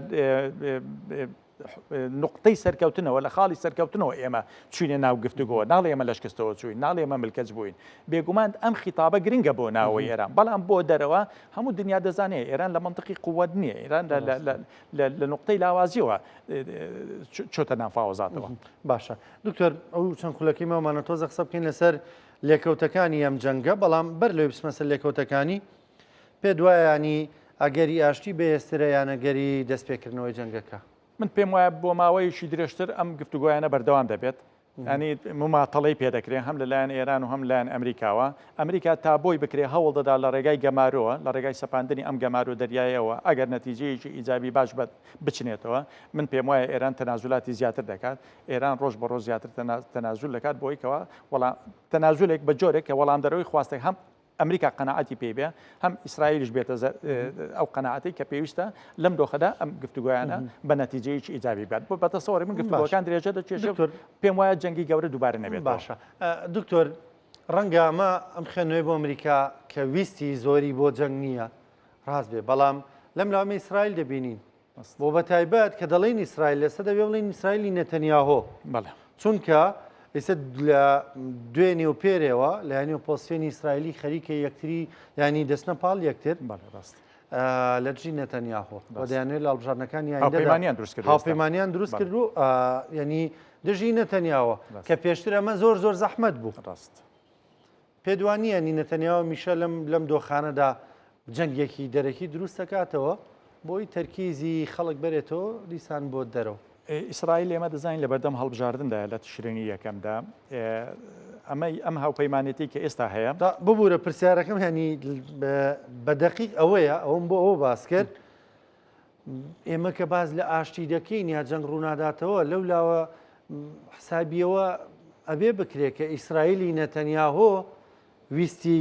Speaker 2: نقطەی سەرکەوتنەوە لە خاڵی سەرکەوتنەوە ئێمە چوینە ناو گفتوگۆ ناڵێ ئێمە لە شکستەوە چوین ناڵێ ئێمە ملکەچ بووین بێگومان ئەم خیتابە گرنگە بۆ ناوەوەی ئێران بەڵام بۆ دەرەوە هەموو دنیا دەزانێت ئێران لە منطقی قوت نییە ئێران لە نقطەی لاوازیەوە چۆتە نافاوەزاتەوە
Speaker 1: باشە دکتۆر ئەو چەند خولەکەی ماوەمانە تۆزە قسە بکەین لەسەر لێکەوتەکانی ئەم جەنگە بەڵام بەر لەوەی بچمە سەر لێکەوتەکانی پێت وایە ینی ئەگەری ئاشتی بەهێزترە یان ئەگەری دەستپێکردنەوەی جەنگەکە؟
Speaker 2: من پێم وایە بۆ ماوەیەکی درێژتر ئەم گفتوگۆیانە بەردەوام دەبێت. ینی مماتەڵەی پێدەکرێت هەم لەلایەن ئێران و هەم لایەن ئەمریکاوە ئەمریکا تا بۆی بکرێ هەوڵ دەدا لە ڕێگای گەمارۆوە لە ڕێگای سەپاندنی ئەم گەمارۆ دەریایەوە ئەگەر نەتیجەیەکی ئیجابی باش بە بچنێتەوە من پێم وایە ئێران تەنازولاتی زیاتر دەکات ئێران ڕۆژ بە ڕۆژ زیاتر تەنازول دەکات بۆی کەوا وەڵام تەنازولێک بە جۆرێک کە وەڵامدەرەوەی خواستێک هەم ئەمریکا قەناعەتی پێی بێ هەم ئیسرائیلیش بێتە ئەو قەناعەتەی کە پێویستە لەم دۆخەدا ئەم گفتوگۆیانە بە نەتیجەیەکی ئیجابی بگات بە تەسەوری من گفتوگۆکان درێژە دەکێشێ پێم وایە جەنگی گەورە دووبارە نەبێت.
Speaker 1: باشە دکتۆر ڕەنگە ئەمە ئەم خوێندنەوەی بۆ ئەمریکا کە ویستی زۆری بۆ جەنگ نییە ڕاست بێ بەڵام لەم لاوەمە ئیسرائیل دەبینین بۆ بەتایبەت کە دەڵێین ئیسرائیل ئێستا دەبێ بڵێین ئیسرائیلی نەتەنیاهۆ چونکە ئێستا لە دوێنێ و پێرێوە لایەنی ئۆپۆزسیۆنی ئیسرائیلی خەریکە یەکتری ینی دەستنە پاڵ یەکتر
Speaker 2: ڕاست
Speaker 1: لە دژی نەتەنیاهۆ و دەیانەوێت لە هەڵبژاردنەکانی
Speaker 2: هاوپەیمانیان دروست کرد
Speaker 1: هاوپەیمانیان دروست کرد و ینی دژی نەتەنیاوە کە پێشتر ئەمە زۆر زۆر زەحمەت بوو
Speaker 2: ڕاست
Speaker 1: پێت وا نییە نینەتەنیاوە میشە لەم لەم دۆخانەدا جەنگێکی دەرەکی دروست دەکاتەوە بۆی تەرکیزی خەڵک بەرێتەوە دیسان بۆ دەرەوە؟
Speaker 2: ئیسرائیل ئێمە دەزانین لەبەردەم هەڵبژاردندایە لە تشرینی یەکەمدا ئەمەی ئەم هاوپەیمانێتی کە ئێستا هەیە.
Speaker 1: ببورە پرسیارەکەم هەنی بە دەقیق ئەوەیە ئەوم بۆ ئەوە باس کرد ئێمە کە باس لە ئاشتی دەکەین یا جەنگ ڕووناداتەوە لەو لاوە حسابیەوە ئەبێ بکرێت کە ئیسرائیلی نەتەنیاهۆ ویستی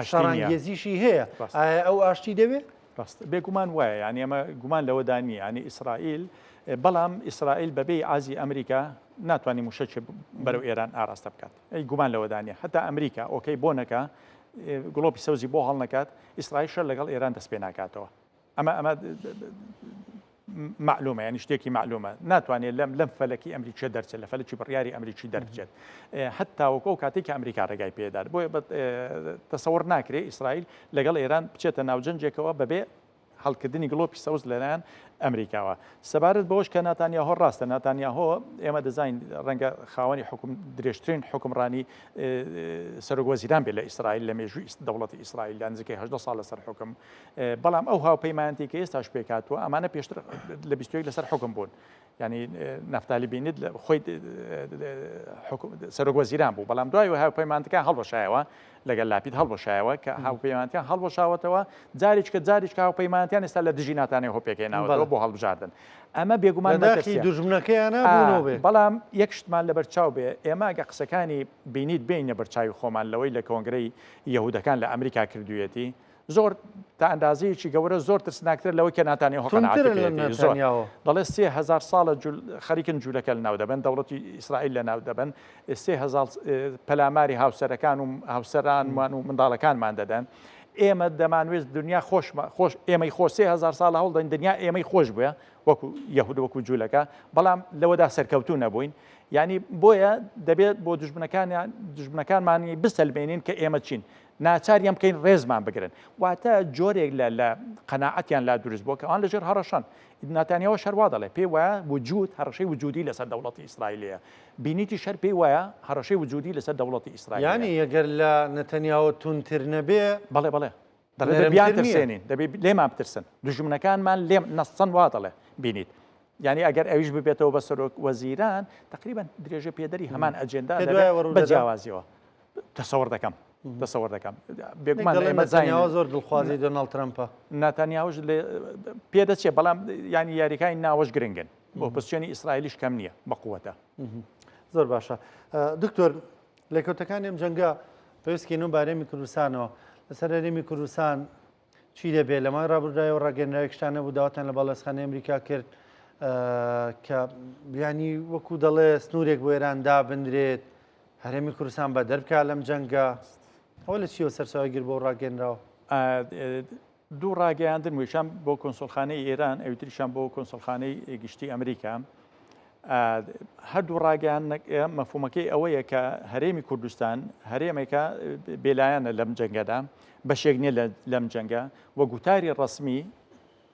Speaker 1: شەڕانگێزیشی هەیە ئایا ئەو ئاشتی دەوێ؟
Speaker 2: ڕاست بێگومان وایە یانی ئەمە گومان لەوەدا نییە ینی ئیسرائیل بەڵام ئیسرائیل بەبێ ئازی ئەمریکا ناتوانانی موشەکی بەرەو ئێران ئاراستە بکات ئەی گومان لەوەدا نیە هەتا ئەمریکا okay بۆ نەکا گڵۆپی سەوزی بۆ هەڵنەکات ئیسرائیل شەر لەگەڵ ئێران دەست پێ ناکاتەوە ئەمە ئەمە معلومە ینی شتێکی معلومە ناتوانێت لەم لەم فەلەکی ئەمریکیە دەرچێت لە فەلەکی بڕیاری ئەمریکی دەربچێت حتا وەکو ئەو کاتێک کە ئەمریکا ڕێگای پێدات بۆیە تەسەوڕ ناکرێ ئیسرائیل لەگەڵ ئێران بچێتە ناوجەنجێکەوە بەبێ هەڵکردنی گڵۆپی سەوز لەلایەن ئەمریکاوە. سەبارەت بەوەش کە ناتانیاهۆ ڕاستە ناتانیاهۆ ئێمە دەزانین ڕەنگە خاوەنی حکوم درێژترین حکومڕانی سەرۆک وەزیران بێت لە ئیسرائیل لە مێژووی دەوڵەتی ئیسرائیل لە نزیکەی 18 ساڵ لەسەر حکم بەڵام ئەو هاوپەیمانەتی کە ئێستاش پێکهاتووە ئەمانە پێشتر لە 21 لەسەر حکم بوون. یانی نەفتالی بینیت خۆی سەرۆک وەزیران بوو بەڵام دوای هاوپەیمانەکان هەڵوەشایەوە لەگەل لاپید هەڵوەشایەوە کە هاوپەیمانەتیان هەڵوەشاوەتەوە جاریچکە جاریچکە هاوپەیمانەتیان ئێستا لە دژی ناتانیاهۆ پێکهێناوەتەوە بۆ هەڵبژاردن ئەمە بێگومان
Speaker 1: مەترسیە دوژمنەکەیانە بوونەوە بێ
Speaker 2: بەڵام یەک شتمان لەبەر چاو بێ ئێمە ئەگە قسەکانی بینیت بێینە بەرچاوی خۆمان لەوەی لە کۆنگرەی یەهودەکان لە ئەمریکا کردوویەتی زۆر تا ئەندازەیەکی گەورە زۆر ترسناکترە لەوەی کە ناتانیاهۆ
Speaker 1: قەناعەتی
Speaker 2: توندترە لە
Speaker 1: پێیەتی
Speaker 2: زۆر
Speaker 1: ناتانیاهۆ.
Speaker 2: دەڵێ 3000 ساڵە جول خەریکن جولەکە لەناو دەبەن دەوڵەتی ئیسرائیل لەناو دەبەن 3000 پەلاماری هاوسەرەکان و هاوسەرانمان و منداڵەکانمان دەدەن ئێمە دەمانوێست دنیا خۆش خۆش ئێمەی خۆ 3000 ساڵە هەوڵدەین دنیا ئێمەی خۆش بووە وەکو یەهود وەکو جولەکە بەڵام لەوەدا سەرکەوتوو نەبووین یعنی بۆیە دەبێت بۆ دوژمنەکانیان دوژمنەکانمانی بسەلمێنین کە ئێمە چین ناچاریان بکەین ڕێزمان بگرن. واتە جۆرێک لە لە قەناعەتیان لا دروست بووە کە ئەوان لەژێر هەڕەشەن. ناتانیاهۆش هەر وا دەڵێ، پێی وایە وجود، هەڕەشەی وجودی لەسەر دەوڵەتی ئیسرائیل هەیە. بینیتیش هەر پێی وایە هەڕەشەی وجودی لەسەر دەوڵەتی ئیسرائیل هەیە.
Speaker 1: یانی ئەگەر لە نەتەنیاهۆ توندتر نەبێ،
Speaker 2: بەڵێ بەڵێ. دەڵێ دەبێ
Speaker 1: نەرمتر نییە.
Speaker 2: بیانترسێنین، دەبێ لێمان بترسن. دوژمنەکانمان لێم نەسەن وا دەڵێ بینیت. یانی ئەگەر ئەویش ببێتەوە بە سەرۆک وەزیران، تەقریبەن درێژە پێدەری هەمان ئەجێندا
Speaker 1: پێت
Speaker 2: دەبێ
Speaker 1: وایە
Speaker 2: بە
Speaker 1: ڕوودەدا؟
Speaker 2: جیاوازیەوە. تەسەوڕ دەکەم تەسەوڕ دەکەم بێگومان
Speaker 1: دەڵێن
Speaker 2: ئێمە زانین
Speaker 1: نەتەنیاهۆ زۆر دڵخوازی دۆناڵد ترەمپە.
Speaker 2: ناتانیاهۆش پێدەچێ بەڵام ینی یاریەکانی ناوەش گرنگن ئۆپۆزسیۆنی ئیسرائیلیش کەم نییە بە قووەتە.
Speaker 1: زۆر باشە دکتۆر لێکەوتەکانی ئەم جەنگە پێویستکەین و بارێمی کوردستانەوە لەسەر هەرێمی کوردستان چی دەبێت لە مانگی ڕابردووایەوە ڕاگەیەنراوێکشتان نەبوو داواتان لە باڵیۆزخانەی ئەمریکا کرد کە بیانی وەکو دەڵێ سنوورێک بۆ ئێران دابنرێت هەرێمی کوردستان بە دەربکا لەم جەنگە ئەوە لە چیەوە سەرچاوی گر بۆ ڕاگەنراوە؟
Speaker 2: دوو ڕاگەیاندن ویشان بۆ کۆنسۆلخانەی ئێران ئەوتریشان بۆ کۆنسۆلخانەی گشتی ئەمریکا هەردوو ڕاگەیاندنەکە مەفهومەکەی ئەوەیە کە هەرێمی کوردستان هەرێمێکە بێلایەنە لەم جەنگەدا، بەشێک نییە لەم جەنگە و گوتاری ڕەسمی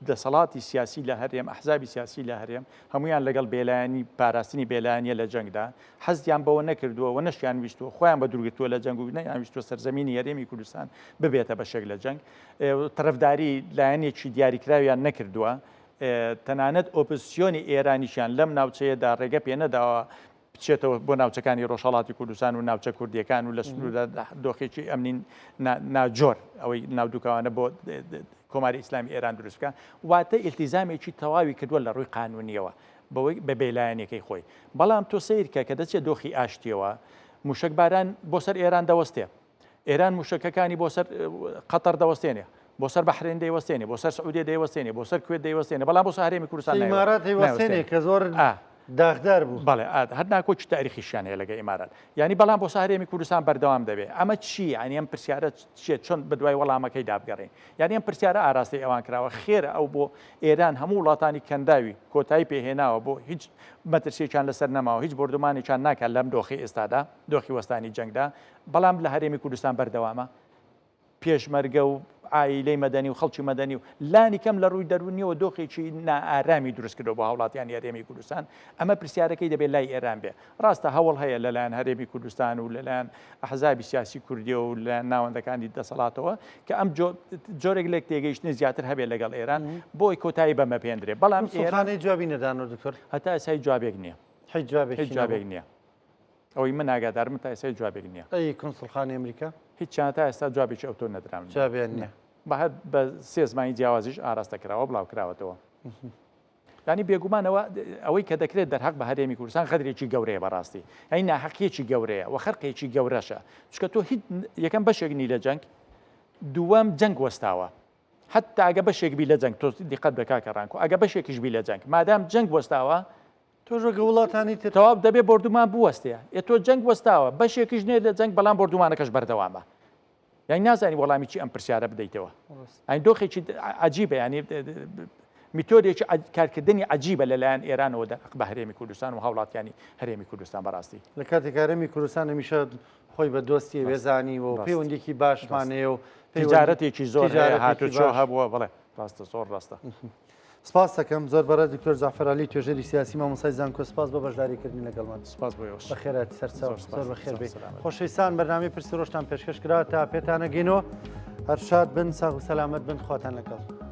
Speaker 2: دەسەڵاتی سیاسی لە هەرێم، ئەحزابی سیاسی لە هەرێم هەمویان لەگەڵ بێلایەنی پاراستنی بێلایەنیە لە جەنگدا، حەزیان بەوە نەکردووە و نەشیان ویستووە خۆیان بە دوورگرتووە لە جەنگ و نەیان ویستووە سەرزەمینی هەرێمی کوردستان ببێتە بەشێک لە جەنگ، تەرەفداری لایەنێکی دیاریکراویان نەکردووە. تەنانەت ئۆپزسیۆنی ئێرانیشیان لەم ناوچەیەدا ڕێگە پێ نەداوە بچێتەوە بۆ ناوچەکانی ڕۆژهەڵاتی کوردستان و ناوچە کوردیەکان و لە سنووردا دۆخێکی ئەمنی ناجۆر ئەوەی ناودوکاوانە بۆ کۆماری ئیسلامی ئێران دروست بکە واتە ئیلتیزامێکی تەواوی کردووە لە ڕووی قانونیەوە بەوەی بە بێلایەنەکەی خۆی بەڵام تۆ سەیرکە کە دەچێت دۆخی ئاشتیەوە موشکباران بۆ سەر ئێران دەوەستێ ئێران موشەکەکانی بۆ سەر قەتەر دەوەستێنێ، بۆ سەر بەحرێن دەیوەستێنێ، بۆ سەر سعودیە دەیوەستێنێ، بۆ سەر کوێت دەیوەستێنێ، بەڵام بۆ سەر هەرێمی کوردستان
Speaker 1: ئیمارات دەیوەستێنێ کە زۆر داخدار بوو.
Speaker 2: بەڵێ هەر ناکۆکی تاریخیشیان هەیە لەگە ئیمارات. یانی بەڵام بۆ سەر هەرێمی کوردستان بەردەوام دەبێ. ئەمە چی؟ یانی ئەم پرسیارە چییە؟ چۆن بەدوای وەڵامەکەیدا بگەڕێین؟ یانی ئەم پرسیارە ئاراستەی ئەوان کراوە. خێرە ئەو بۆ ئێران هەموو وڵاتانی کەنداوی کۆتایی پێ هێناوە بۆ هیچ مەترسییەکیان لەسەر نەماوە، هیچ بۆردومانێکیان ناکات لەم دۆخەی ئێستادا، دۆخی وەستانی جەنگدا. بەڵام لە هەرێمی کوردستان بەردەوامە، پێشمەرگە و عائیلەی مەدەنی و خەڵکی مەدەنی و لانی کەم لە ڕووی دەروونیەوە دۆخێکی نائارامی دروست کردووە بۆ هاوڵاتیانی هەرێمی کوردستان، ئەمە پرسیارەکەی دەبێت لای ئێران بێ. ڕاستە هەوڵ هەیە لەلایەن هەرێمی کوردستان و لەلایەن ئەحزابی سیاسی کوردیەوە و لەلایەن ناوەندەکانی دەسەڵاتەوە کە ئەم جۆرێک لێک تێگەیشتنی زیاتر هەبێت لەگەڵ ئێران بۆی کۆتایی بەمە بهێندرێ، بەڵام ئێران
Speaker 1: جوابی نەدانەوە دکتۆر؟
Speaker 2: هەتا ئێستا هیچ جوابێک نییە.
Speaker 1: هیچ جوابێک
Speaker 2: نییە. ئەوەی من ئاگادارم تا ئێستا هیچ جوابێک نییە.
Speaker 1: ئەی کونسوڵخانەی ئەمریکا؟
Speaker 2: هیچیان تا ئێستا جوابێکی ئەوتۆ نەدراون.
Speaker 1: جوابیان نییە.
Speaker 2: بە هەر بە سێ زمانی جیاوازیش ئاراستە کراوە بڵاو کراوەتەوە. یانی بێگومان ئەوە ئەوەی کە دەکرێت دەرهەق بە هەرێمی کوردستان غەدرێکی گەورەیە بەڕاستی ئەی ناحەقیەکی گەورەیە و خەرقێکی گەورەشە چونکە تۆ هیچ یەکەم بەشێک نی لە جەنگ دووەم جەنگ وەستاوە حتا ئەگە بەشێک بی لە جەنگ تۆ دیقەت بە کاکە ڕانکۆ ئەگە بەشێکیش بی لە جەنگ مادام جەنگ وەستاوە
Speaker 1: تۆش وەک وڵاتانی تر
Speaker 2: تەواو دەبێ بۆردومان بوەستێ ئێ تۆ جەنگ وەستاوە بەشێکیش نێ لە جەنگ بەڵام بۆردومانەکەش بەردەوامە یانی نازانی وەڵامی چی ئەم پرسیارە بدەیتەوە ئەین دۆخێکی عجیبە ینی میتۆدێکی کارکردنی عجیبە لەلایەن ئێرانەوە دەرحەق بە هەرێمی کوردستان و هاوڵاتیانی هەرێمی کوردستان بەڕاستی.
Speaker 1: لە کاتێک هەرێمی کوردستان هەمیشە خۆی بە دۆستی ئەوێ زانیوە و پەیوەندیەکی باشمان هەیە و
Speaker 2: تیجارەتێکی زۆر هەیە هاتوچۆ هەبووە بەڵێ ڕاستە زۆر ڕاستە.
Speaker 1: سپاس دەکەم زۆر بەڕێز دکتۆر جەعفەر عەلی توێژەری سیاسی مامۆستای زانکۆ سپاس بۆ بەشداریکردنی لەگەڵمان.
Speaker 2: سپاس بۆ ئێوەش.
Speaker 1: بەخێرهاتی سەرچاو زۆر بەخێر بێی. خۆشەویستان بەرنامەی پرسی ڕۆژتان پێشکەش کرا تا پێتانەگەینەوە هەر شاد بن ساغ و سەلامەت بن خواتان لەگەڵ.